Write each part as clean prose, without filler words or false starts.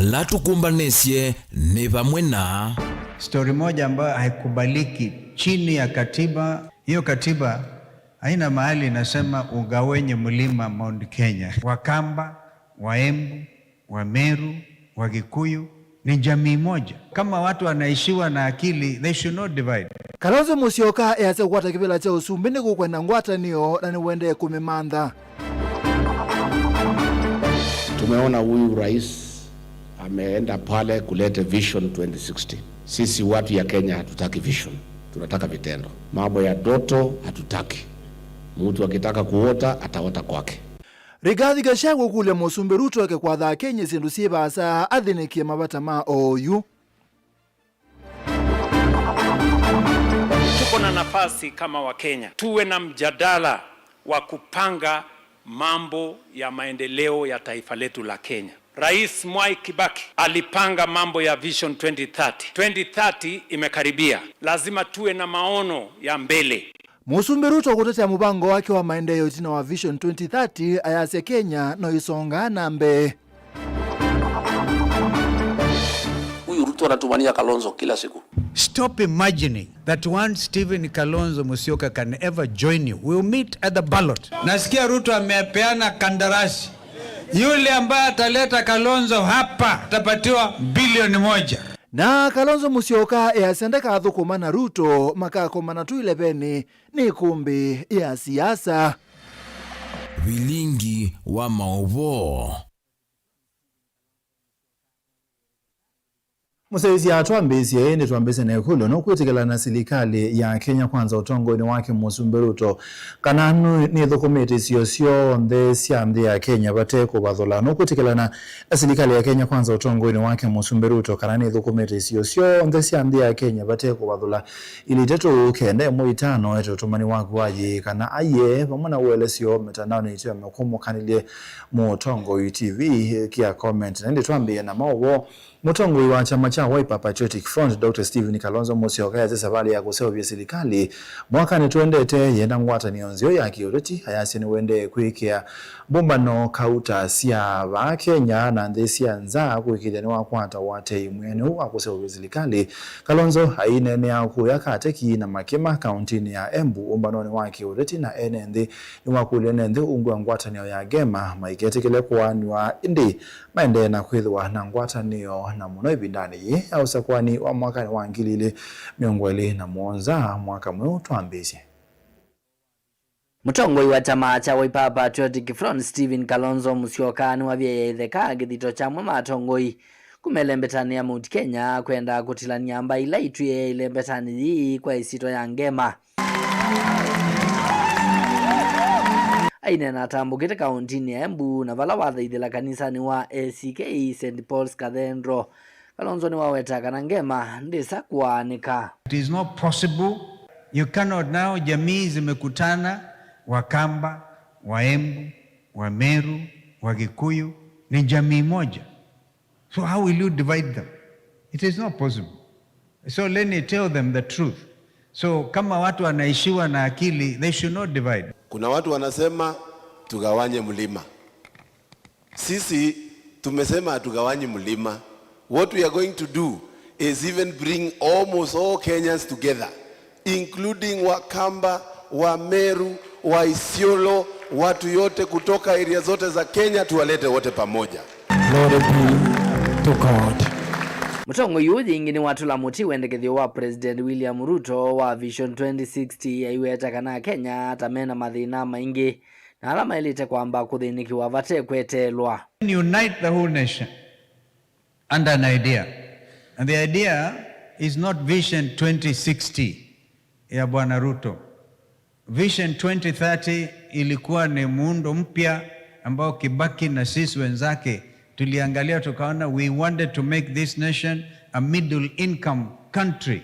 Ala tukumbanisye ni vamwe na Stori moja ambayo haikubaliki chini ya katiba. Hiyo katiba haina mahali inasema ugawenye mlima Mount Kenya. Wakamba, Waembu, Wameru, Wakikuyu ni jamii moja. Kama watu wanaishiwa na akili, they should not divide. Kalonzo Musyoka easya kukwata kivila cha usumbi ni kukwenda ngwatanio na niwendee kumimantha. Tumeona huyu rais ameenda pale kuleta Vision 2060. Sisi watu ya Kenya hatutaki vision, tunataka vitendo. Mambo ya doto hatutaki. Mtu akitaka kuota ataota kwake. Rigathi Gachagua kulia musumbi Ruto ake kwathaa Kenya sindu syivasa athinikie mavata ma oyu. Tuko na nafasi kama Wakenya tuwe na mjadala wa kupanga mambo ya maendeleo ya taifa letu la Kenya. Rais Mwai Kibaki alipanga mambo ya Vision 2030. 2030 imekaribia, lazima tuwe na maono ya mbele. Musumbi Ruto kutetea mubango wake wa maendeleo itina wa Vision 2030 ayasya Kenya no isonga na mbee. Huyu Ruto anatumania Kalonzo kila siku. Stop imagining that one Stephen Kalonzo Musyoka can ever join you. We'll meet at the ballot. Nasikia Ruto amepeana kandarasi. Yule ambaye ataleta Kalonzo hapa atapatiwa bilioni 1. Na Kalonzo Musyoka easya ndakathukuma na Ruto makakomana tu ilepeni ni ikumbi ya siasa. Vilingi wa mauvoo. Museisi atwambisye indi twambisye na ikulu nukwitikila na silikali ya Kenya Kwanza utongoni wake Musumbi Ruto kana nithukumite isio syonthe sya nthi ya Kenya vate kuvathula. Nukwitikila na silikali ya Kenya Kwanza utongoni wake Musumbi Ruto kana nithukumite isio syonthe sya nthi ya Kenya vate kuvathula. Ili itatu kenda imwe itano eto utumani waku wayi kana aye vamwe na uelesyo mitandaoni ityo mekumukanilye Mutongoi TV kia comment na indi twambie na maũvoo. Mutongoi wa chama cha Wiper Patriotic Front Dr. Stephen Kalonzo Musyoka yaze savali ya kuseuvya silikali mwakani tuendete yenda ngwatanio nzeo ya kiuteti ayasya niwende kwikia mbumbano kauta sya va Kenya na nthi sya nza kuikithya ni wakwata watei mwene wa kuseuvya silikali. Kalonzo ainenea kuya Kateki na Makima kauntini ya Embu umbanoni wa kiuteti na ene nthi niwakulya ene nthi ungu wa ngwatanio ya Gema maiketikile kuaniwa indi maendee na kwithiwa na ngwatanio na muno ivindani yi ya usakwani wa mwaka wa 2027 mwaka mweu twambisye. Mutongoi wa chama cha Wiper Patriotic Front Stephen Kalonzo Musyoka niwavyeya itheka kithito chamwe matongoi kumelembetani ya Mount Kenya kwenda kutilania mbai ila itwie ilembetani yii kwa isito ya Ngema. Ainena atambukite kauntini ya Embu na vala wathaithila kanisani wa ACK St Paul's Cathedral. Kalonzo niwaweta kana Ngema ndisa kuanika. It is not possible. You cannot now. Jamii zimekutana, Wakamba, Waembu, Wameru, Wakikuyu ni jamii moja. So how will you divide them? It is not possible. So let me tell them the truth. So kama watu wanaishiwa na akili, they should not divide. Kuna watu wanasema tugawanye mlima. Sisi tumesema hatugawanyi mlima. What we are going to do is even bring almost all Kenyans together, including Wakamba, Wameru, Waisiolo, watu yote kutoka area zote za Kenya tuwalete wote pamoja. Glory be to God. Mutongoi uyu yingi ni watula muti wendekethio wa President William Ruto wa Vision 2060 aiweta kana Kenya tamena mathina maingi na ala mailite kwamba kuthinikiwa vate kwetelwa. Unite the whole nation under an idea. And the idea is not Vision 2060 ya Bwana Ruto. Vision 2030 ilikuwa ni muundo mpya ambao Kibaki na sisi wenzake tuliangalia tukaona, we wanted to make this nation a middle income country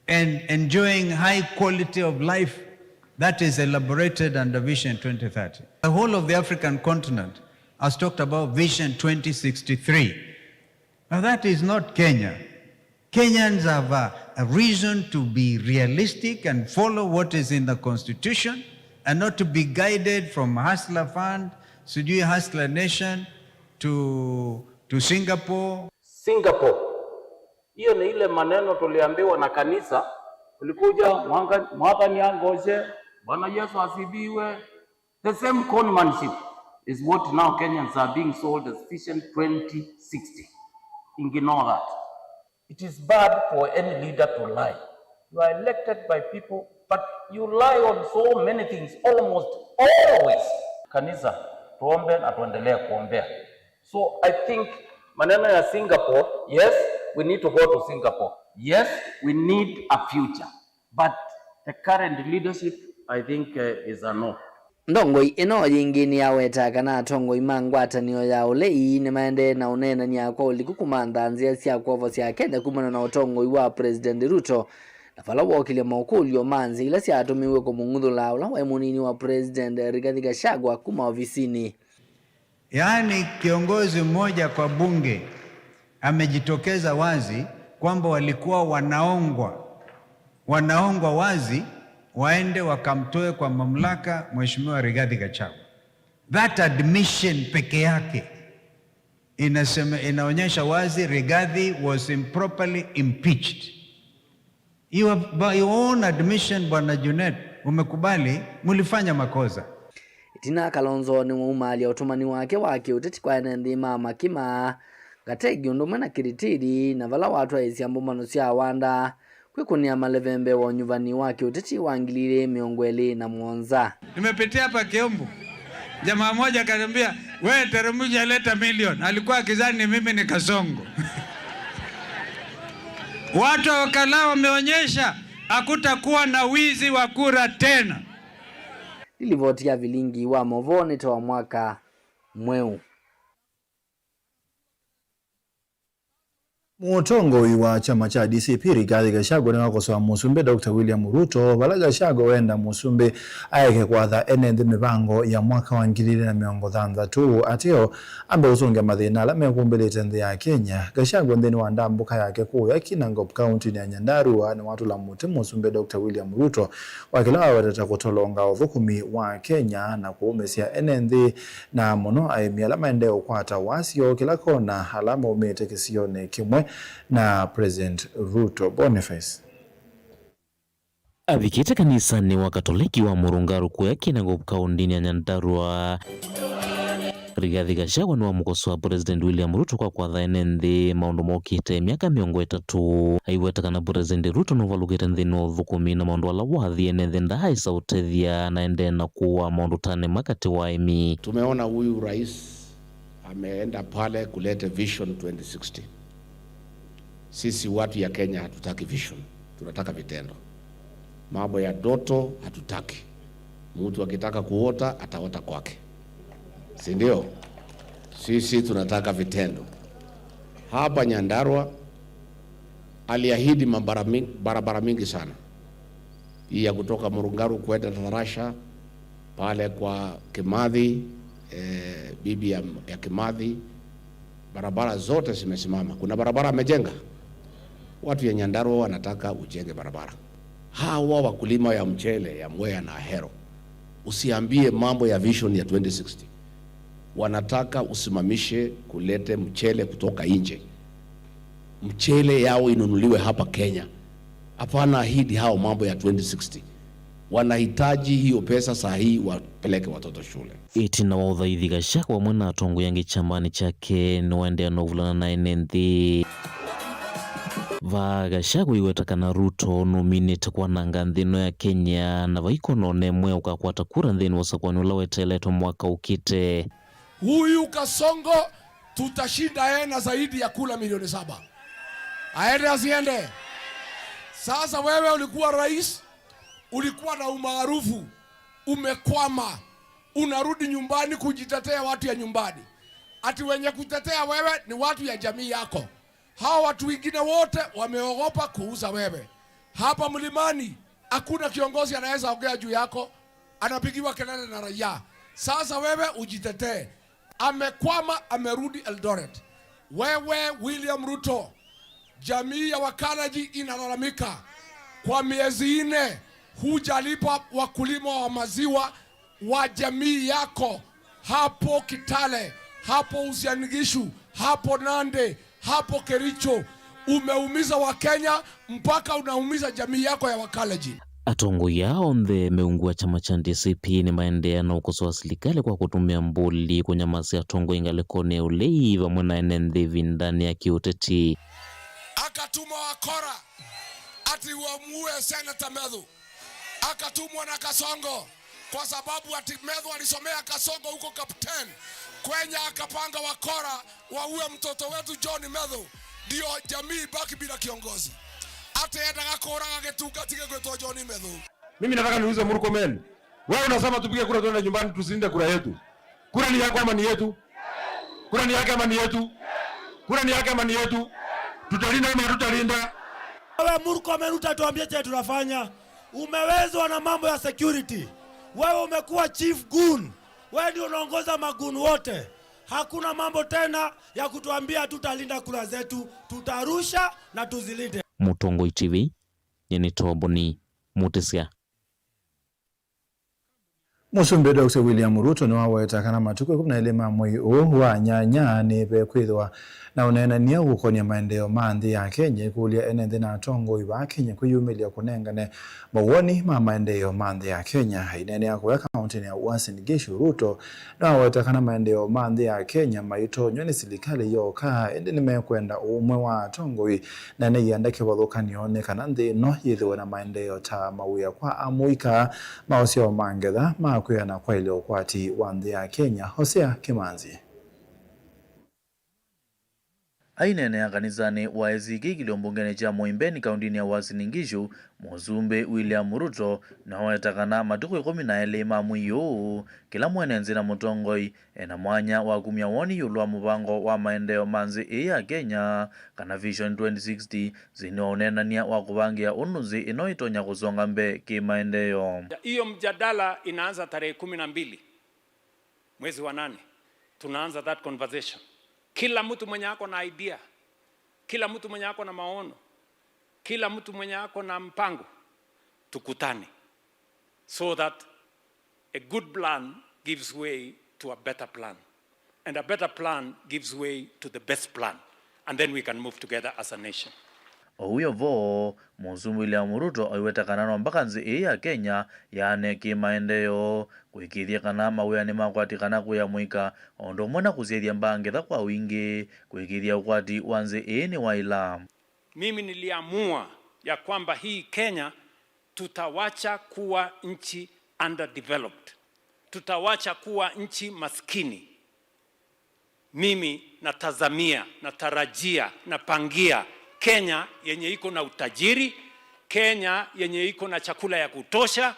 and enjoying high quality of life that is elaborated under Vision 2030. The whole of the African continent has talked about Vision 2063. Now that is not Kenya. Kenyans have a reason to be realistic and follow what is in the constitution and not to be guided from Hustler Fund, sijui Hustler Nation to to Singapore. Singapore. Hiyo ni ile maneno tuliambiwa na kanisa, ulikuja mwaka niangoje, Bwana Yesu asifiwe. The same conmanship is what now Kenyans are being sold as Vision 2060. Ignore that. It is bad for any leader to lie. You are elected by people, but you lie on so many things almost always. Kanisa, tuombe na tuendelee kuombea. So I think maneno ya Singapore, yes, we need to go to Singapore. Yes, we need a future. But the current leadership, I think, is a no. Ndongoi ino yingi niyaweta kana atongoi ma ngwatanio ya ulei nimaendee na uneenania kwa uliku kumantha nzia sya kwovosya Kenya kumana na utongoi wa President Ruto na vala wokilya maukulyo ma nzia ila syatumiwe kumung'uthula ula wai munini wa President Rigathi Gachagua kuma ovisini. Yaani kiongozi mmoja kwa bunge amejitokeza wazi kwamba walikuwa wanaongwa wazi waende wakamtoe kwa mamlaka Mheshimiwa Rigathi Gachagua. That admission peke yake inasema, inaonyesha wazi Rigathi was improperly impeached. You have, by your own admission, Bwana Junet, umekubali mulifanya makosa. Itina Kalonzo ni waumalia utumani wake wa kiuteti kwa ene nthi ma makima ngategi undu umwe na kiritiri na vala watwaisya mbumano sya wanda kwikunia malevembe wa unyuvani wa kiuteti wa 2027. Nimepitia hapa Kiumbu, jamaa mmoja akaniambia, wewe teremsha, leta milioni. Alikuwa akizani mimi ni Kasongo. Watu wa Olkalou wameonyesha hakutakuwa na wizi wa kura tena. Nilivoti ya vilingi wa movoni toa mwaka mweu. Mutongoi wa chama cha DCP Rigathi Gachagua niwakosoa musumbi Dr. William Ruto vala Gachagua wenda musumbi aeke kwatha ene nthi mipango ya mwaka wa 2060 atio ambe usungia mathina ala mekumbilite nthi ya Kenya. Gachagua nthini wa ndambuka yake kuya Kinangop county ya Nyandarua ni watula muti musumbi Dr. William Ruto wakila wawetete kutolonga uthukumi wa Kenya na kuumisia ene nthi na muno aimi ala maendee ukwata wasio kila kona ala maumite kisione kimwe na President Ruto. Boniface avikite kanisani wa Katoliki wa Murungaru kuya Kinangop kaundini ya Nyandarua. Rigathi Gachagua ni wamukosoa President William Ruto kwa kwatha ene nthi maundu mokite miaka 30 aiweta kana President Ruto nuvalukite nthini wa uthukumi na maundu ala wathi ene nthi ndaisa utethia na ende na kuwa maundu tane makati wa aimi. Tumeona huyu rais ameenda pale kuleta Vision 2060. Sisi watu ya Kenya hatutaki vision, tunataka vitendo. Mambo ya doto hatutaki. Mtu akitaka kuota ataota kwake, si ndio? Sisi tunataka vitendo. Hapa Nyandarua aliahidi barabara mingi sana, hii ya kutoka Murungaru kwenda Tarasha pale kwa Kimathi, bibi ya Kimathi, barabara zote zimesimama. Kuna barabara amejenga. Watu ya Nyandarua wanataka ujenge barabara. Hawa wakulima ya mchele ya Mwea na Ahero, usiambie mambo ya vision ya 2060. Wanataka usimamishe kulete mchele kutoka nje. Mchele yao inunuliwe hapa Kenya. Hapana ahidi hao mambo ya 2060. Wanahitaji hiyo pesa saa hii wapeleke watoto shule. Itina wa uthaithi Gachagua hamwe na atongoi angi chamani chake niwaendea na uvulana na ene nthi va Gachagua iweta kana Ruto numinite kwananga nthi ino ya Kenya na vaikono nemwe ukakwata kura nthini wa usakwani ula weteletwe mwaka ukite. Huyu Kasongo tutashinda yeye na zaidi ya kula 7 milioni. Aende asiende? Sasa wewe ulikuwa rais, ulikuwa na umaarufu, umekwama, unarudi nyumbani kujitetea watu ya nyumbani. Ati wenye kutetea wewe ni watu ya jamii yako. Hawa watu wengine wote wameogopa kuuza wewe. Hapa mlimani hakuna kiongozi anaweza ongea juu yako, anapigiwa kelele na raia. Sasa wewe ujitetee. Amekwama, amerudi Eldoret. Wewe William Ruto, jamii ya Wakalenjin inalalamika kwa miezi 4 hujalipa wakulima wa maziwa wa jamii yako hapo Kitale. hapo Uasin Gishu, hapo Nandi, hapo Kericho. Umeumiza Wakenya mpaka unaumiza jamii yako ya Wakalenjin. Atongoi aa onthe meungua chama cha DCP ni maendeea na ukosoa silikali kwa kutumia mbuli kunyamasia atongoi ngalikoni ulei vamwe na ene nthi ivindani ya kiuteti. Akatuma wakora ati wamuue Senator Methu, akatumwa na Kasongo kwa sababu ati Methu alisomea Kasongo huko Captain Kenya, akapanga wakora waue mtoto wetu John Methu, ndio jamii baki bila kiongozi. Ati endaga kuraga gitunga tige gwitwo John Methu. Mimi nataka niulize Murkomen, wewe unasema tupige kura tuende nyumbani tusilinde kura yetu. Kura ni yako ama ni yetu? Kura ni yake ama ni yetu? Kura ni yake ama ni yetu? Tutalinda ama hatutalinda? Wewe Murkomen utatuambia chenye tunafanya. Umewezwa na mambo ya security. Wewe umekuwa chief goon. Wewe ndio unaongoza magoon wote. Hakuna mambo tena ya kutuambia tutalinda kura zetu, tutarusha na tuzilinde. Mutongoi TV, nyeni Tomboni Mutisia. Musumbi Dr. William Ruto niwaweta kana matuku 12 ma mwei uu wa nyanya ni kwithwa na uneenania gukonia maendeleo ma nthi ya Kenya ikulia ene nthi na atongoi ba Kenya kwiyumilia kunengane mawoni ma maendeleo ma nthi ya Kenya. Inene ya kuya kaunti ya Uasin Gishu, Ruto niwaweta kana maendeleo ma nthi ya Kenya maitonywa ni silikali yoka indi nimekwenda umwe wa atongoi na niyenda kivathukanio ni kana nthi ino yithiwe na maendeleo ta mawia kwa amuika mausio ma ngetha ma kwĩana kwa ile ukwati wa nthi ya Kenya. Hosea Kimanzi. Ainene ya kanisani wa ACK kiliombungene cha Moimbeni kauntini ya Uasin Gishu Musumbi William Ruto niwawetakana matuku 12 ma mwei uu kila mwene nzi na mutongoi ena mwanya wa kumya woni yulu wa mupango wa maendeleo manzi ii ya Kenya kana Vision 2060 zini wa unenania wa kuvangia undu nzi ino itonya kusonga mbe kimaendeleo. Hiyo mjadala inaanza tarehe 12 mwezi wa 8, tunaanza that conversation. Kila mtu mwenye ako na idea, kila mtu mwenye ako na maono, kila mtu mwenye ako na mpango, tukutane so that a good plan gives way to a better plan, and a better plan gives way to the best plan, and then we can move together as a nation. Ouyo vo Musumbi William Ruto aiwetakana mpaka nzi ii ya Kenya yaane kimaendeleo kuikithia kana mawia ni makwatikana kuya mwika ondu umwe na kusyethya mbangetha kwa wingi kuikithia ukwati wa nzi ii ni waila. Mimi niliamua ya kwamba hii Kenya tutawacha kuwa nchi underdeveloped, tutawacha kuwa nchi maskini. Mimi natazamia, natarajia, napangia Kenya yenye iko na utajiri, Kenya yenye iko na chakula ya kutosha,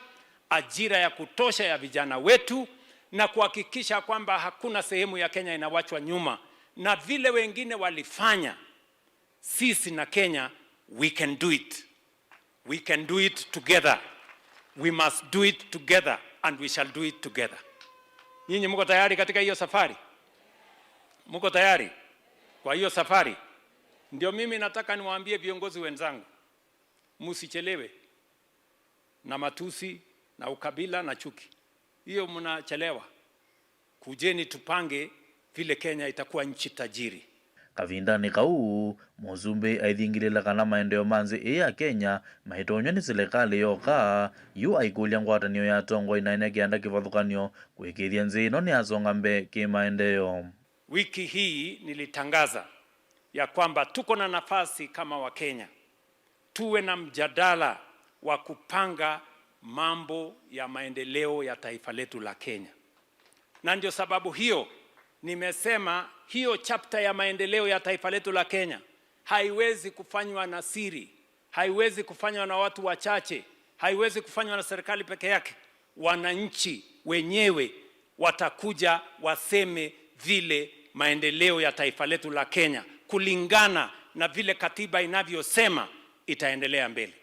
ajira ya kutosha ya vijana wetu, na kuhakikisha kwamba hakuna sehemu ya Kenya inawachwa nyuma. Na vile wengine walifanya, sisi na Kenya, we can do it. We can do it together. We must do it together and we shall do it together. Nyinyi mko tayari katika hiyo safari? Mko tayari kwa hiyo safari? Ndio mimi nataka niwaambie viongozi wenzangu, msichelewe na matusi na ukabila na chuki. Hiyo mnachelewa. Kujeni tupange vile Kenya itakuwa nchi tajiri. Kavindani kau Musumbi aithingilila kana maendeleo manzi ii ya Kenya maitonywa ni silikali yoka yu aikulia ngwatanio ya atongoi na ene kianda kivathukanio kuikithia nzi ino ni asonga mbe kimaendeleo. Wiki hii nilitangaza ya kwamba tuko na nafasi kama Wakenya tuwe na mjadala wa kupanga mambo ya maendeleo ya taifa letu la Kenya. Na ndio sababu hiyo nimesema hiyo chapter ya maendeleo ya taifa letu la Kenya haiwezi kufanywa na siri, haiwezi kufanywa na watu wachache, haiwezi kufanywa na serikali peke yake. Wananchi wenyewe watakuja waseme vile maendeleo ya taifa letu la Kenya kulingana na vile katiba inavyosema itaendelea mbele.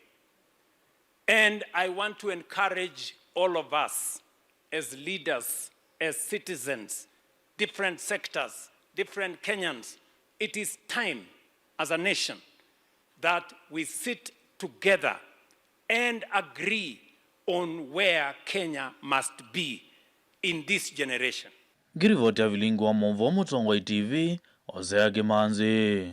And I want to encourage all of us as leaders, as citizens, different sectors, different Kenyans. It is time as a nation that we sit together and agree on where Kenya must be in this generation. Ngirivoti ya vilingi wa Movo Mutongwe TV Hosea Kimanzi.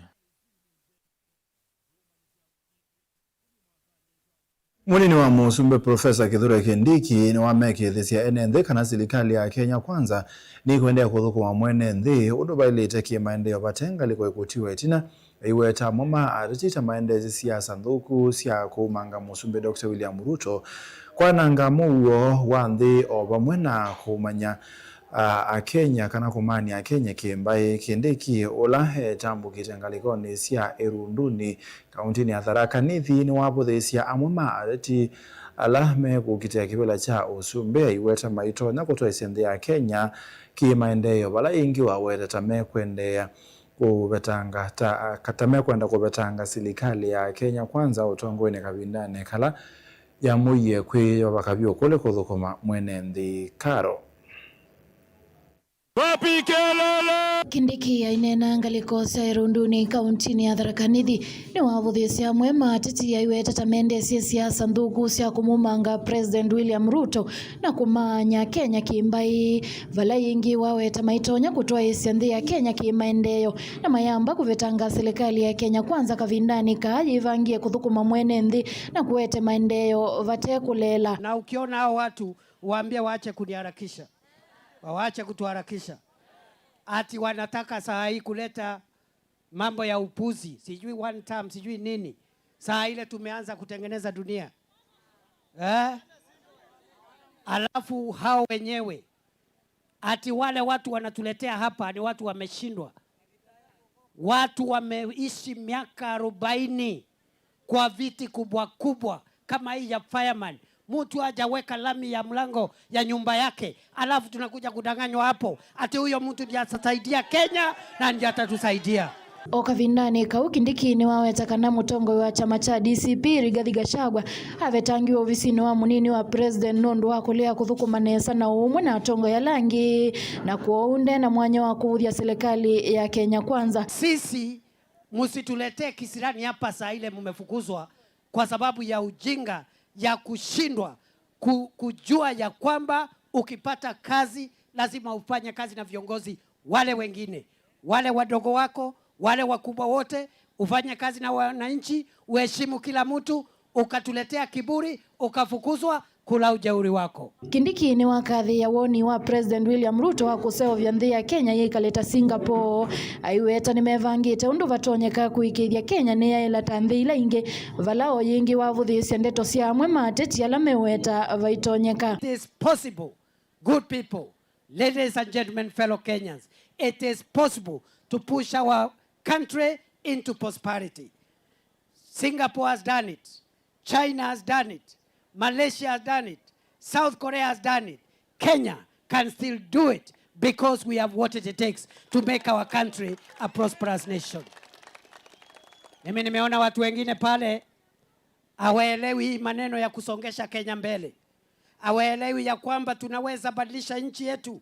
Munini wa musumbi Profesa Kithure Kindiki niwamekithisya ene nthi kana silikali ya Kenya Kwanza nikwendea kuthukuma mwene nthi undu vailite kimaendeleo vate ngaliko ikutiwa itina iweta moma atetita maendeezi siasa nthuku sya kuumanga musumbi Dr. William Ruto kwananga muuo wa nthi o vamwe na kumanya akenya kana kumania akenya kimbai Kindiki ula etambukite ngalikoni sya Irunduni kauntini ya Tharaka Nithi niwavuthisya amwe ma ateti ala mekukitea kivila cha usumbi aiweta maitonya kutwaisya nthi ya Kenya kimaendeleo vala ingi waweta ta mekwendea kuvetanga ta mekwenda kuvetanga silikali ya Kenya Kwanza utongoini kavindani kala yamuiye kwiyova kavyu kule kuthukuma mwene nthi karo. Wapi kelele? Kindiki ainena ngaliko sya Irunduni kauntini ya Tharaka Nithi niwavuthisya amwe mateti aiweta ta mendeesye siasa nthuku sya kumumanga President William Ruto na kumanya Kenya kimbai vala yingi waweta maitonya kutwaisya nthi ya Kenya kimaendeleo na mayamba kuvetanga serikali ya Kenya Kwanza kavindani kaa yivangie kuthukuma mwene nthi na kuete maendeleo vate kulela. Na ukiona hao watu waambie waache kuniharakisha, waache kutuharakisha. Ati wanataka saa hii kuleta mambo ya upuzi, sijui one term, sijui nini. Saa ile tumeanza kutengeneza dunia. Alafu hao wenyewe ati wale watu wanatuletea hapa ni watu wameshindwa. Watu wameishi miaka 40 kwa viti kubwa kubwa kama hii ya fireman. Mtu hajaweka lami ya mlango ya nyumba yake, alafu tunakuja kudanganywa hapo ati huyo mtu ndiye atasaidia Kenya na ndiye atatusaidia. O kavindani kau Kindiki niwaweta kana mutongoi wa chama cha DCP Rigathi Gachagua avetangiwa ovisini wa munini wa president nundu wa kulea kuthukuma nesa na umwe na atongoi alangi na kuounde na mwanya wa kuvuthia serikali ya Kenya Kwanza. Sisi msituletee kisirani hapa saa ile mmefukuzwa kwa sababu ya ujinga ya kushindwa kujua ya kwamba ukipata kazi lazima ufanye kazi na viongozi wale wengine, wale wadogo wako, wale wakubwa wote, ufanye kazi na wananchi, uheshimu kila mtu. Ukatuletea kiburi, ukafukuzwa, kula ujeuri wako. Kindiki ni wakathi ya woni wa President William Ruto wa kuseovya nthi ya Kenya yikaleta Singapore aiweta nimevangite undu vatonyeka kuikithia Kenya ni yaila ta nthi ila ingi valao yingi wavuthisya ndeto sya amwe mateti ala meweta vaitonyeka. It is possible, good people, ladies and gentlemen, fellow Kenyans, it is possible to push our country into prosperity. Singapore has done it. China has done it. Malaysia has done it. South Korea has done it. Kenya can still do it because we have what it takes to make our country a prosperous nation. Mimi nimeona watu wengine pale hawaelewi hii maneno ya kusongesha Kenya mbele. Hawaelewi ya kwamba tunaweza badilisha nchi yetu.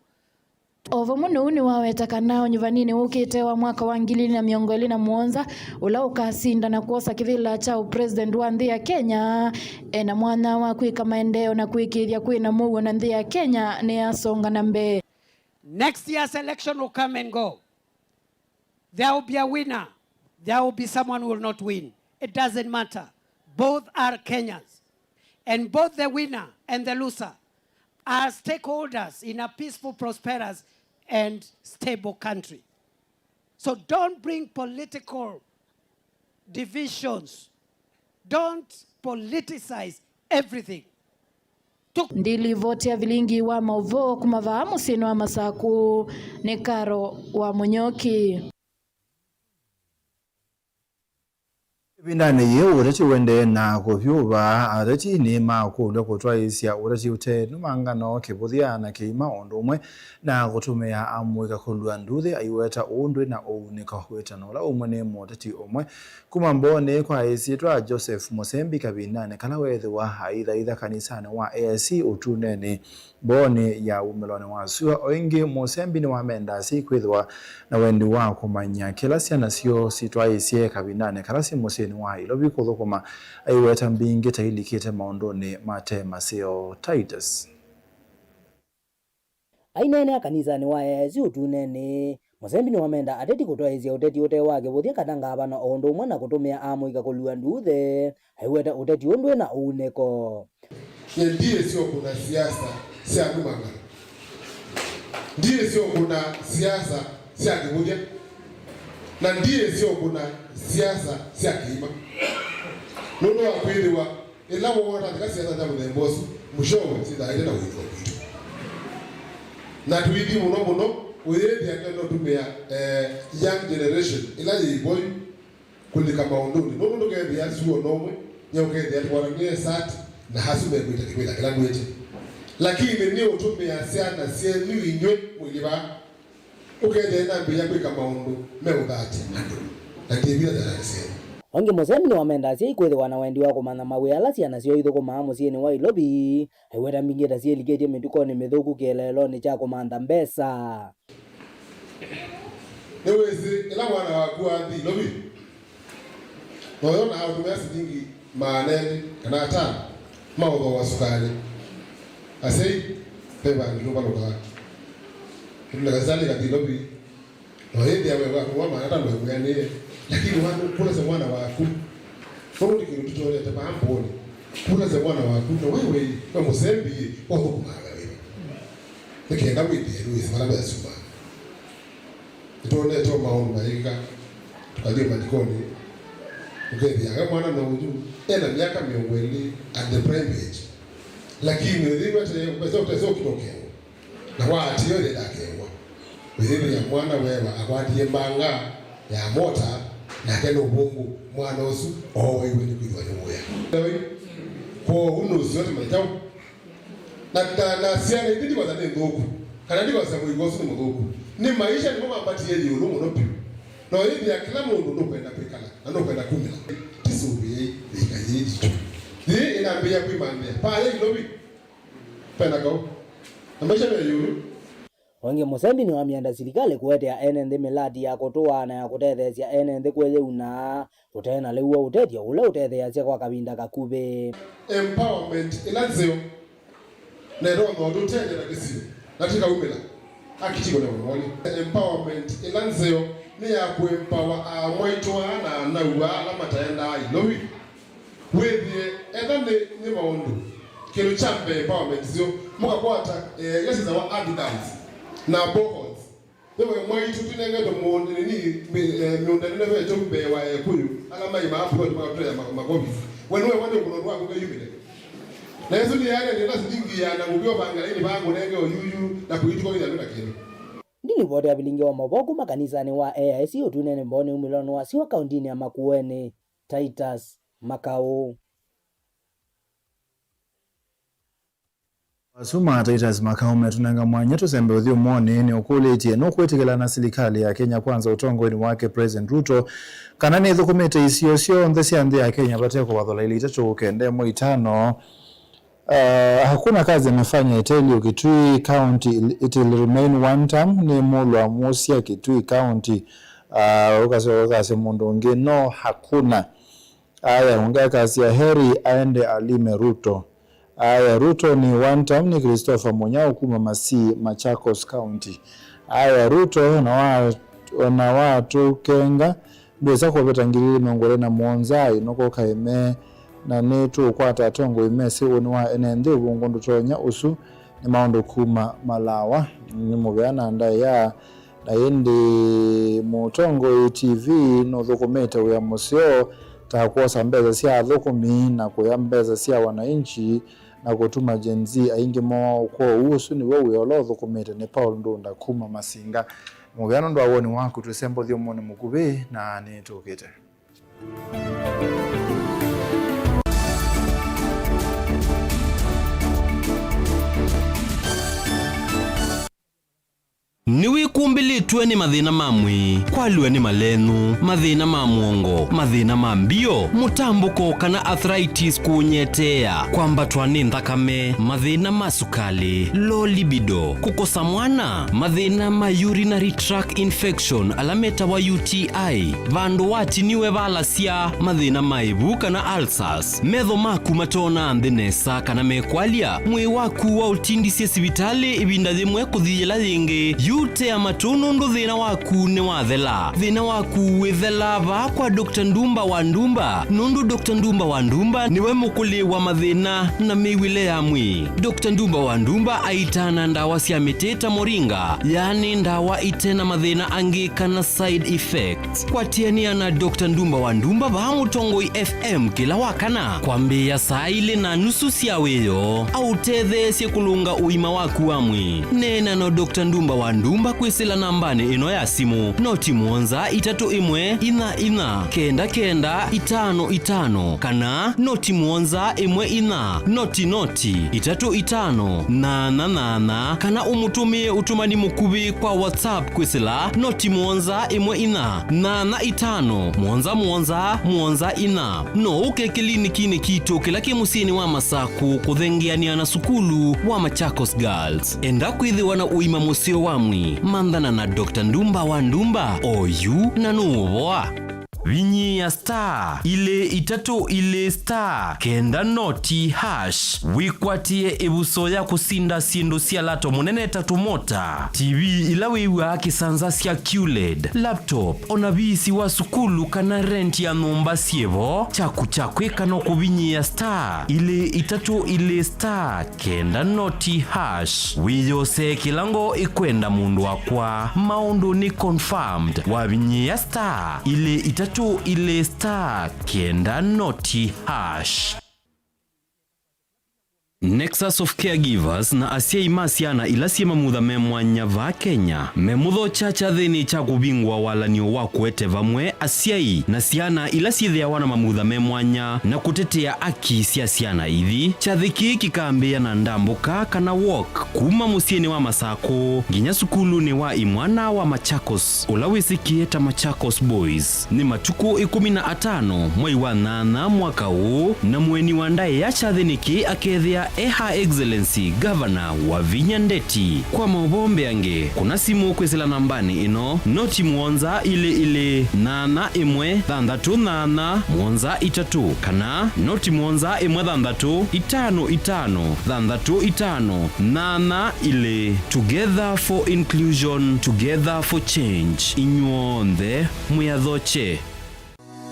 Ovo muno niwaweta kana unyuvanini ukite wa mwaka wa 2027 ula ukasinda na kuosa kivila cha upresident wa nthi ya Kenya ena mwana wa kwika maendeleo na kwikithia kwina muuo na nthi ya Kenya ni yasonga na mbee. Next year's election will come and go. There will be a winner. There will be someone who will not win. It doesn't matter. Both are Kenyans. And both the winner and the loser are stakeholders in a peaceful, prosperous, and stable country. So don't bring political divisions. Don't politicize everything. Ndili vote ya vilingi wa mauvo kumavaa musino wa masaku ni Karo wa Munyoki. Ivindani yiu uteti wendee na kuvyuva ateti ni makulya kutwaisya uteti ute numangano kivuthya na kiima undu umwe na kutumia amwika kulua nduthi aiweta undwi na uuniko witano ula umwe ni muteti umwe kuma mboni kwa isyitwa Joseph Musembi kavindani kala wethiwa aithaitha kanisani wa AIC utuneni mboni ya umiloni wa sua oingi Musembi ni wamenda si kwithiwa na wendi wa kumanya kila syana syo sitwaisye kavindani kala si musyini wa Ilovi kuthukuma aiweta mbingi tailikite maunduni mate maseo Titus. Ainene kanisani wa AIC utunene Musembi ni wamenda ateti kutwaisya uteti ute wa kivuthya kana ngavana o undu umwe na kutumia amuika kulua nduthe aiweta uteti undu na uuniko. Ndiye sio kuna siasa sya kumanga, ndiye sio kuna siasa sya kivuthya, na ndiye sio kuna siasa sya kiima nundu wa kwithiwa ila wona katika siasa za muthemba ucio mushowe sithaire na withwa witu na twithi muno muno withia no tumia young generation ila yiboy kulika maunduni nundu ndukethia suo nomwe nyaukethia twaranie sati na hasu mekwita kikwita kila ngwite lakini ni utumia syana syenyu inywe mwili ba ukethia na mbia kwika maundu meuthati andu na ndivira thara Ongi Musembi ni wamenda asyai kwithiwa na wendi wa kumanya mawia ala syana syoo ithukumaa musyini wa Ilovi aiweta mbingi ta syelikitye mitukoni mithuku kieleloni kya kumantha mbesa. Niwisi ila mwana waku athi Ilovi noyo na utumia silingi maanene kana atano mautho wa sukari asyai ve vandu valukaa tulekasali kathi Ilovi noyithia we waku wa maana atano ekuanie lakini wanu kuleze mwana waku furundi kindu tutolete pamboni kuleze mwana waku na wewe we musembi wathukumaga wewe nikenda withie ruisi mara besuma nitwonetwo maundu maika tukathie mathikoni ukethiaga mwana no uju ena miaka miongo ili at the prime age lakini uthiwete utese ukitokewa na waatio ile ndakewa withithia mwana wewa akwatie mbanga ya mota nake no ubungu mwana usu owiwe ni kwithwa ni wuya kwoou nucio timaitau na ciana ithi ndikwatha ni thuku kana ndikwatha muigo usu ni muthuku ni maisha nimo mambatie yiulu muno piu no ithia kila mundu nukwenda kwikala na nukwenda kumila tisuviei thika yii thi inambia kwimambia paya Ilovi pena kau na maisha me yiulu. Ongi Musembi ni wamienda silikali kuetea ene nthi milati ya kutua na ya kutetheesya ene nthi kwiyiuna kutena liu wa utethyo ula utetheasya kwa kavinda kakuvi. Empowerment ila nzeo nero nondu tene na kisio na tikaumila akitiko na mwoni. Empowerment ila nzeo ni ya kuempower amwaitwa na anaua ala mataenda Ilovi withie etha ni maundu kindu cha mbe empowerment sio mukakwata yesiza wa handouts na bohos wewe mwaitu tunengeto mundu ni miunda nene wetu mbe wa ekuyu ala mai ma upload ma kutoya makopi wewe wande kuno rwa kugeyumile na yesu ni yale ni lasingi ya na ngubyo bangala ni bangu nenge oyuyu na kuituko ila ndio kindu. Ndilipoti ya vilingi wa maboko makanisani wa AIC utunene mboni umilano wa siwa kauntini ya Makueni. Titus Makau. Asuma Titus Makau metunanga mwanya tusembe uthio mwone ni ukulitie no kwitikila na serikali ya Kenya Kwanza utongoni wake President Ruto kana ni thukumite isio cionthe cia nthi ya Kenya bate kuwathola ili itatu kende mwe itano. Hakuna kazi amefanya Itelio Kitui County, it will remain one term ni mulwa Musia Kitui County. Ukase mundu ungi no hakuna. Aya unga kazi ya heri aende alime Ruto. Aya Ruto ni one term ni Christopher Munyao kuma Masi Machakos County. Aya Ruto na watu kenga mbesa kupita ngiriri miongore na muonza inoko kaime na nitu ukwata atongo imesi uni wa enenthi ubungu ndutonya usu ni maundu kuma Malawa ni mubeana ndaya na indi mutongo TV nuthukumite wia museo ta kuosa mbesa sya athukumi na kuya mbesa sya wananchi na kutuma Gen Z aingi mo kwa usu niwe wia ula uthukumite ni Paul Ndunda kuma Masinga mubeana ndu awoni waku tusembo thiumuni mukuvi na nitukite. Niwikumbilitwe ni mathina ma mwii, kwalua ni malenu, mathina ma mwongo, mathina ma mbio, mutambuko kana arthritis kunyetea, kwambatwa ni nthakame, mathina ma sukali, low libido, kukosa mwana, mathina ma urinary tract infection ala metawa UTI, vandu watiniwe valasya, mathina ma ivu kana ulcers, metho maku matona nthi nesa kana mekwalia, mwii waku wa utindisye sivitali ivinda yimwe kuthiyila yingi, yute matu nundu thina waku ni wathela. Thina waku withela va kwa Dr. Ndumba wa Ndumba, nundu Dr. Ndumba wa Ndumba niwe mukuli wa mathina na miwile ya mwi. Dr. Ndumba wa Ndumba aitana ndawa cia miti ta moringa, yani ndawa itena mathina angi kana side effects. Kwatiania na Dr. Ndumba wa Ndumba va Mutongoi FM kila wakana kwambia saa ile na nusu cia wiyo autetheesye kulunga uima waku wa mwi. Nena no Dr. Ndumba wa Ndumba kwisila nambani ino ya simu noti muonza 3 1 4 4 9 9 5 5 kana noti muonza 1 4 noti noti 3 5 8 8 kana umutumie utumani mukubi kwa WhatsApp kwisila noti muonza 1 4 8 5 muonza muonza muonza 4 no uke kilinikini kitu kila kimusini wa Masaku kuthengeania na sukulu wa Machakos Girls. Enda kwithiwa na uima musio wa mwi mandhana na Dr. Ndumba wa Ndumba oyu na nuvoa. Vinyi ya star ile 3 ile star 9 noti hash wikwatie ibuso ya kusinda sindu sia lato munene tatu mota TV ila wiwa kisanza sia QLED laptop ona bisi wa sukulu kana rent ya numba sievo chaku chakweka no kuvinyi ya star ile 3 ile star 9 noti hash wiyose kilango ikwenda mundu wakwa maundu ni confirmed wavinyi ya star ile 3 ile star 9 noti hash. Nexus of Caregivers na asyai ma syana ila syĩ mamutha me mwanya va Kenya memutho chacha thini cha kuvingwa walanio wa kuete vamwe asyai na syana ila syithiawa na mamutha me mwanya na kutetea aki sya syana ithi. Chathi kii kikambia na ndambuka kana walk kuma musyini wa Masaku nginya sukulu ni wa imwana wa Machakos ula wisikie ta Machakos Boys. Ni matuku 15 mwei wa 8 mwaka huu na mweni wa ndae ya chathi niki akethia Her Excellency Governor wa Vinya Ndeti. Kwa maubombe ange kuna simu kwisila nambani ino noti muonza ile ile 8 1 6 8 muonza 3 kana noti muonza 1 6 5 5 6 5 8 ile. Together for inclusion, together for change. Inyuonthe mwiyathoche.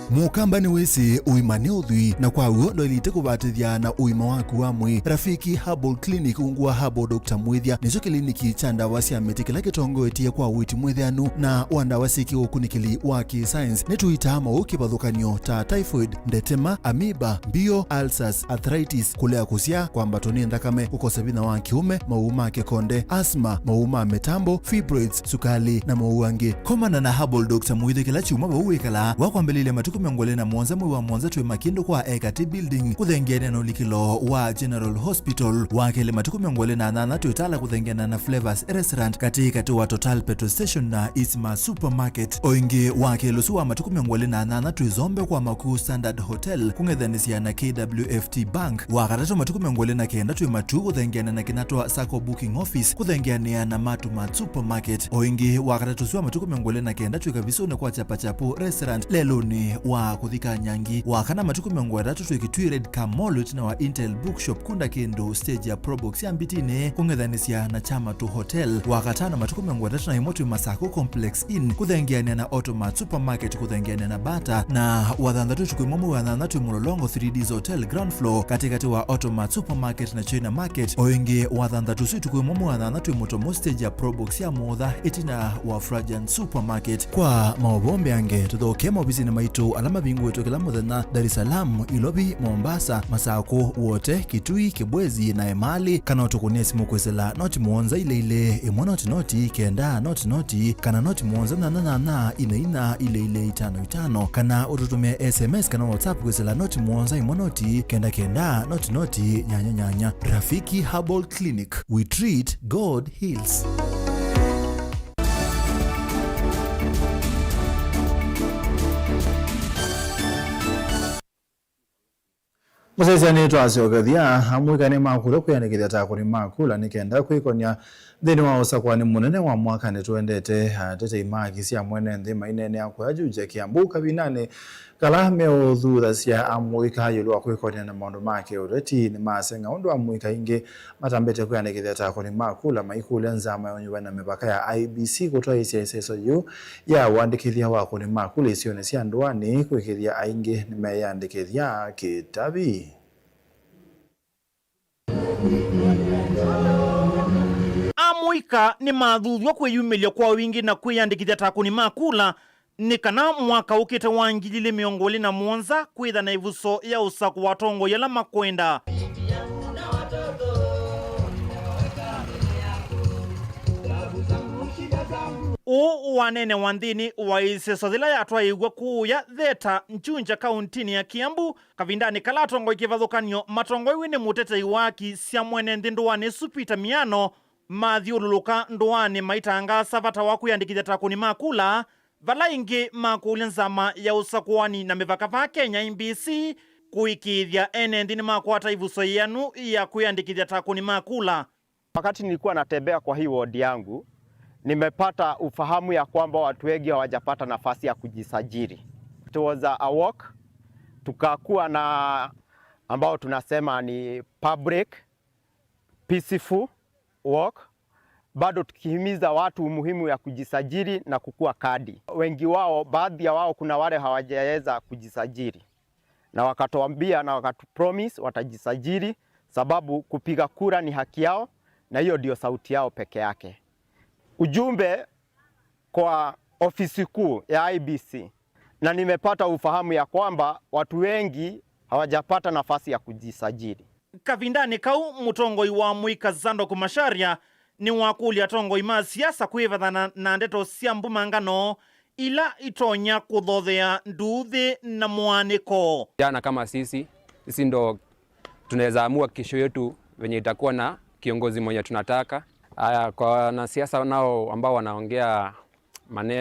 Mukamba ni wisi uima ni uthwi na kwa uo ndo ilite kubatithia na uima waku wa mwi. Rafiki Herbal Clinic ungua Herbal Dr. Mwithia nicho kiliniki cha ndawa cia miti kila kitongoetie kwa witi mwithianu na wa ndawa ciki ukunikili wa ki-science. Nituitaa mau kibathukanio ta typhoid, ndetema, amoeba, mbio, ulcers, arthritis, kulea kusya, kwambatwo ni nthakame, kukosa vinya wa kiume, mau ma kikonde, asthma, mau ma mitambo, fibroids, sukali na mau angi. Komana na Herbal Dr. Mwithia kila chuma vau wikala wa kwambililia matuku 27 mwei wa 7 twi Makindu kwa Ekati Building kuthengeania na ulikilo wa General Hospital wakele matuku 28 twitala kuthengeana na Flavors Restaurant katikati wa Total Petrol Station na Isma Supermarket. Oingi wakele usu wa matuku 28 twizombe kwa Makuu Standard Hotel kung'ethanisia na KWFT Bank. Wakatatu matuku 29 twi Matu kuthengeana na Kinatwa Sacco Booking Office kuthengeania na Matuma Supermarket. Oingi wakatatu usu wa matuku 29 twi Kavisoni kwa Chapachapu Restaurant leloni wa kuthika nyangi. Wakana matuku 30 twikitwi Red Camol na wa Intel Bookshop kunda kindu stage ya Probox ya mbitini kung'ethanisia na Chama tu Hotel. Wakatano matuku 31 twi Masako Complex Inn kuthengeania na Automat Supermarket kuthengeania na Bata. Na wathanthatu tukwimwe wa 8 twi Mulolongo 3Ds Hotel ground floor katikati wa Automat Supermarket na China Market. Oingi wathanthatu si tukwimwe wa 8 twi Mutomo stage ya Probox ya Mutha itina wa Frajan Supermarket. Kwa maobombe ange tuthoke maobisini maitu alama bingu kila muthenya Dar es Salaam, Ilobi, Mombasa, Masako, wote Kitui, Kibwezi na Emali kana utukunie simu kwisila noti muonza ile ile 1 noti noti 9 noti noti kana noti muonza 8 8 4 4 ile ile 5 5 kana ututumie SMS kana WhatsApp kwisila noti muonza 1 noti 9 9 noti noti 8 8. Rafiki Herbal Clinic, we treat, God heals. Musaicia ni twasyokethia amwika ni makula kwiyandikithia ta akuni ma kula nikenda kwikonia nthini wa usakwani munene wa mwaka nitwendete atetei ma haki sya mwene nthi mainenea kuya Juja Kiambu kavinani kala meuthuthasia amwika yulu wa kwikonia na maundu ma kiuteti ni masenga undu amwika ingi matambite kwiyandikithia ta akuni ma kula maikulia nzama ya unyuva na mipaka ya IEBC kutwaisya iseso yu ya uandikithia wa akuni ma kula isioni sya nduani kwikithia aingi nimeyandikithia kitavi. Amuika ni mathuthwa kwiyumilia kwa wingi na kwiyandikithia ta akuni ma kula ni kana mwaka ukite wa 2027 kwitha na ivuso ya usaku wa tongo yala makwenda. Uu wanene wa nthini wa iseso thila yatwaiwe kuya Theta Nchunja kauntini ya Kiambu kavindani kala atongoi kivathukanio matongoiwe ni mutetei wa haki sya mwene nthi nduani isu Peter Miano mathiululuka nduani maitangasa vata wa kwiyandikithia ta akuni ma kula vala ingi makulia nzama ya usakuani na mivaka va Kenya IEBC kuikithia ene nthi ni makwata ivuso yanu ya kwiyandikithia ta akuni ma kula. Wakati nilikuwa natembea kwa hii ward yangu, nimepata ufahamu ya kwamba watu wengi hawajapata nafasi ya kujisajili. It was a walk, tukakuwa na ambao tunasema ni public peaceful walk, bado tukihimiza watu umuhimu ya kujisajili na kukua kadi. Wengi wao, baadhi ya wao, kuna wale hawajaweza kujisajili na wakatuambia na wakatupromise watajisajili, sababu kupiga kura ni haki yao na hiyo ndio sauti yao peke yake. Ujumbe kwa ofisi kuu ya IEBC, na nimepata ufahamu ya kwamba watu wengi hawajapata nafasi ya kujisajili. Kavindani kau mutongoi wa mwika Zandok Macharia ni wakulia tongoi ma siasa kwivathana na ndeto sya mbumangano ila itonya kuthothea nduthi na mwaniko. Jana kama sisi ndo tunaweza amua kesho yetu venye itakuwa na kiongozi mwenye tunataka. Aya, kwa wanasiasa nao ambao wanaongea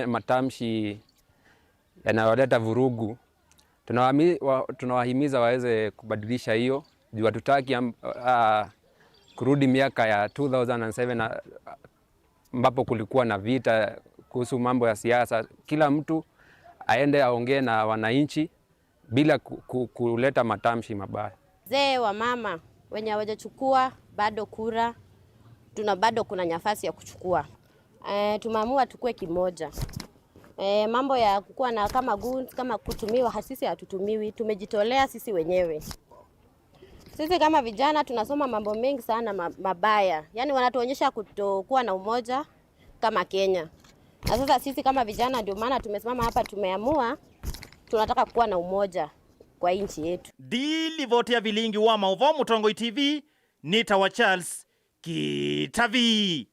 matamshi yanayoleta vurugu, tunawahimiza waweze kubadilisha hiyo juu hatutaki kurudi miaka ya 2007 ambapo kulikuwa na vita kuhusu mambo ya siasa. Kila mtu aende aongee na wananchi bila kuleta matamshi mabaya. Wazee wa mama wenye hawajachukua bado kura, tuna bado kuna nafasi ya kuchukua. Tumeamua tukue kimoja. Mambo ya kukua na kama goons, kama kutumiwa, sisi hatutumiwi, tumejitolea sisi wenyewe. Sisi kama vijana tunasoma mambo mengi sana mabaya. Yaani wanatuonyesha kutokuwa na umoja kama Kenya. Na sasa sisi kama vijana ndio maana tumesimama hapa, tumeamua tunataka kuwa na umoja kwa nchi yetu. Dilivotia vilingi wa Maovo Mutongoi TV, Nita wa Charles Kitavi.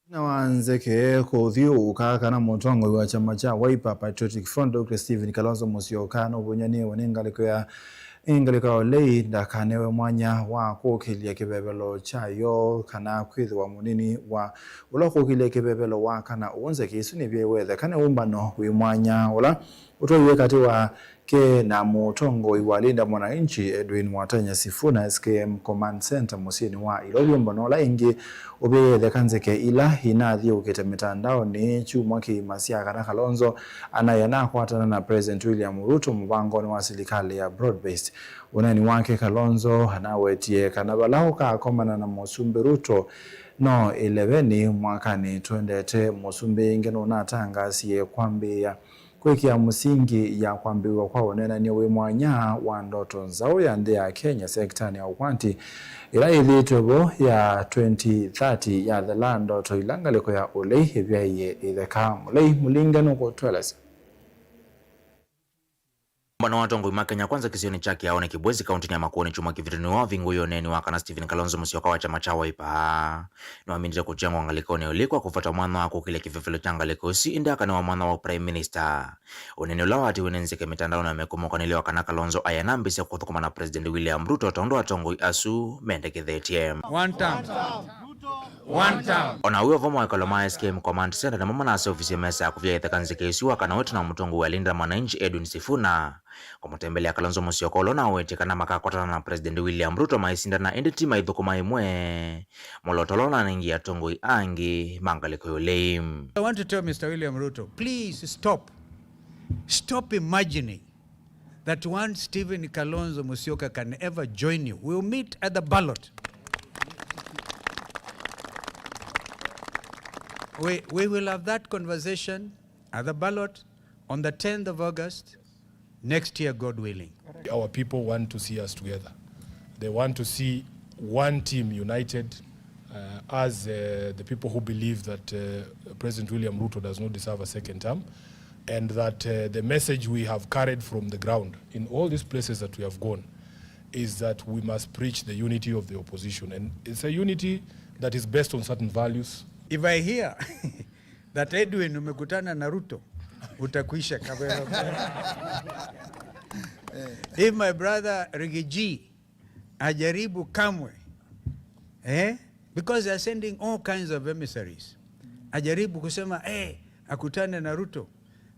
Na wanzeke kuthiuka kana mutongoi wa chama cha Wiper Patriotic Front Dr. Stephen Kalonzo Musyoka nuvunyaniwe ni ngaliko ya olei ndakanewe mwanya wa kukilia kivevelo chayo kana kwithiwa munini wa ula kukilia kivevelo wa kana uonzeke isu ni vyewethe kana umbano wi mwanya ula utwaiwe kati wa ke na mutongoi wa Linda Mwananchi Edwin Watanya Sifuna SKM Command Center musini wa Ilobi umbano ula ingi ubiyethe kanzeke ila inathiukite mitandaoni chumwa kiimasya kana Kalonzo anayana kwatana na President William Ruto mubangoni wa serikali ya broad based. Uneni wake Kalonzo anawetie kana balau kakomana na musumbi Ruto no 11 mwakani twendete musumbi ingi nunatangasie kwambia kwikia musingi ya kwambiwa kwa unenania wi mwanya wa ndoto nzau ya nthi ya Kenya sektani ya ukwanti ila ithitwe ya 2030 yathela ndoto ila ngaliko ya ulei ivyaiye itheka mulei mulinga nukutwelesa. Mbano watongoi ma Kenya Kwanza kisioni cha Kiaone Kibwezi kaunti ya Makueni chuma kivituni wa vingu yoneni wa kana Stephen Kalonzo Musyoka wa chama cha Wiper niwaminire kuchengwa ngalikoni ulikwa kufuata mwana wa kukile kivivilo cha ngalikosi indakana wa mwana wa Prime Minister unene ula wati wenenzike mitandao na mekomokaniliwa kana Kalonzo ayanambise kuthukuma na President William Ruto tondo atongoi asu mendekethetie. One term. One term. Ona uyo vomo ekalo ma SKM Command Center na mama nase ofisi mesa ya kuvya itheka nzike kana wetu na mutongo wa Linda Mwananchi Edwin Sifuna kumutembelea Kalonzo Musyoka ulona wete kana makakwatana na President William Ruto maisinda na entity maithukuma imwe molotolona ningi atongoi angi mangaliko yolei. I want to tell Mr. William Ruto, please stop. Stop imagining that one Stephen Kalonzo Musyoka can ever join you. We'll meet at the ballot. We will have that conversation at the ballot on the 10th of August next year, God willing. Our people want to see us together. They want to see one team united as the people who believe that President William Ruto does not deserve a second term, and that the message we have carried from the ground in all these places that we have gone is that we must preach the unity of the opposition. And it's a unity that is based on certain values. If I hear that Edwin umekutana na Ruto, utakuisha kabisa. If my brother Rigiji ajaribu kamwe, because they are sending all kinds of emissaries, ajaribu kusema akutane na Ruto,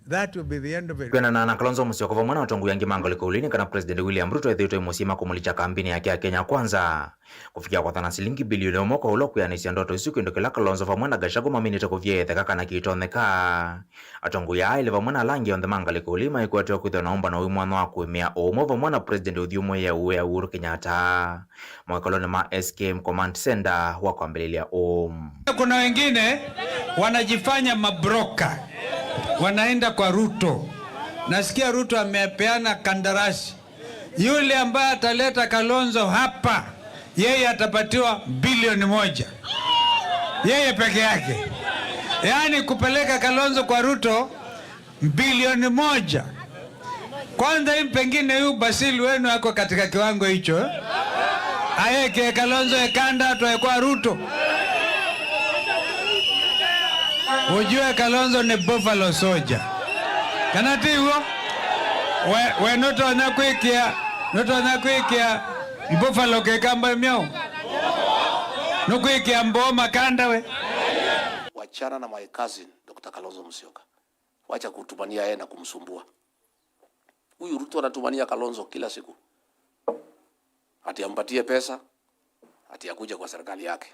that will be the end of it. Kwena na Kalonzo Musyoka vamwe na watongo yangi mangaliko ulini kana President William Ruto ethitwe musima kumulicha kambini yake ya Kenya Kwanza kufikia kwa thana silingi bilioni omwe kwa ulo kuyanisia ndoto isu kindu kila Kalonzo vamwe na Gachagua maminite kuvyetheka kana kitoneka atongo ya ile vamwe na langi onthe mangaliko ulima ikwatwa kwithwa na umbano wi mwana wa kuimia umwe vamwe na President uthiumwe ya uwe ya Uhuru Kenyatta mwakoloni ma SKM Command Center wa kwambililia Kuna wengine wanajifanya mabroka, wanaenda kwa Ruto. Nasikia Ruto amepeana kandarasi, yule ambaye ataleta Kalonzo hapa yeye atapatiwa bilioni 1, yeye peke yake. Yaani kupeleka Kalonzo kwa Ruto bilioni 1. Kwanza hii pengine huyu Basili wenu ako katika kiwango hicho, Ayeke Kalonzo ekanda atoe kwa Ruto. Ujue Kalonzo ni buffalo soldier. Kana tiwo? We nutonya kwikia, nutonya kwikia buffalo kekamba myao. Nukwikia mboma kanda we. Wachana na my cousin Dr. Kalonzo Musyoka. Wacha kutumania yeye na kumsumbua. Huyu Ruto anatumania Kalonzo kila siku. Ati ampatie pesa, ati akuje kwa serikali yake.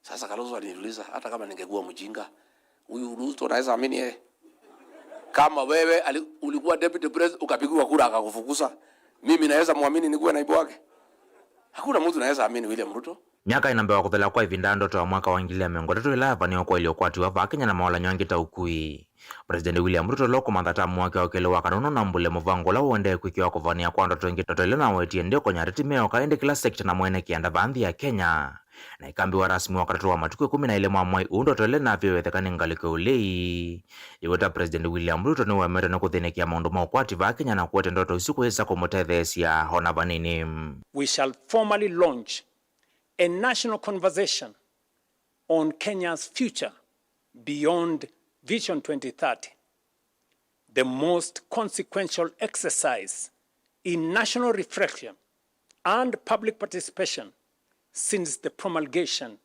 Sasa Kalonzo aliniuliza hata kama ningekuwa mjinga, huyu Ruto anaweza amini yeye? Kama wewe ulikuwa deputy president ukapigiwa kura akakufukuza, mimi naweza muamini nikuwe naibu wake? Hakuna mtu anaweza amini William Ruto. Miaka inambewa kuthela kwa ivinda ndoto ya mwaka wa ngili ya miongo tatu ila vaniwa kwa iliyokwatiwa va Kenya na maola nywangi ta ukui. President William Ruto loko manthata mwake wa kele wa kanunu na mbule muvango la uende kwikiwa kuvania kwa ndoto ingi ndoto ile na wetie ndio konya reti meo kaende kila sekta na mwene kianda vanthi ya Kenya. Na ikambiwa rasmi wakati wa matuku 14 mwa mwai undo tole na vyowezekana ngaliko ulei. Iweta President William Ruto ni wameta na kuthinikia maundu ma ukwati va Kenya na kuwete ndoto usiku yesa kumutethesia hona vanini. We shall formally launch a national conversation on Kenya's future beyond Vision 2030, the most consequential exercise in national reflection and public participation since the promulgation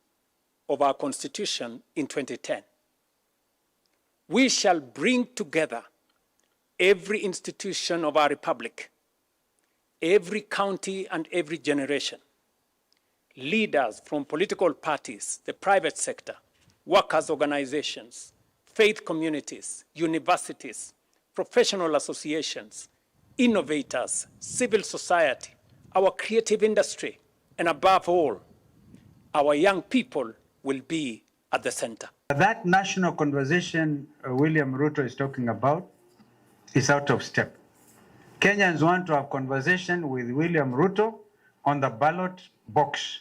of our Constitution in 2010. We shall bring together every institution of our republic, every county and every generation, leaders from political parties, the private sector, workers' organizations, faith communities, universities, professional associations, innovators, civil society, our creative industry, and above all, our young people will be at the center. That national conversation William Ruto is talking about is out of step. Kenyans want to have conversation with William Ruto on the ballot box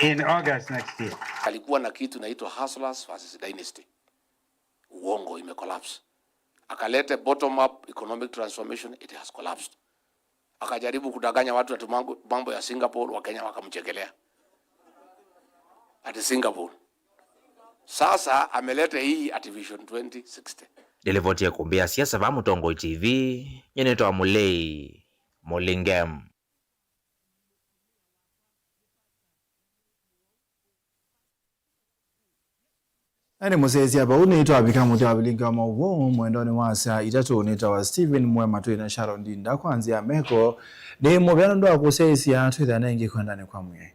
in August next year. Alikuwa na kitu inaitwa Hustlers versus Dynasty. Uongo, ime collapse. Akalete bottom up economic transformation, it has collapsed. Akajaribu kudanganya watu ati mambo ya Singapore, Wakenya wakamchekelea. Ati Singapore. Sasa ameleta hii ati Vision 2060. Nilivyotia kumbia siasa va Mutongo TV, nyenetoa Mulei Mulingem. Nani musesi apa unitwa abika muthi wa vilinga mauvo mwendoni wa saa itatu unitawa Stephen Mwema twina Sharon Ndinda kwanzia meko ni muvyano ndo akusesia twitha nengi kwendani kwa mwe.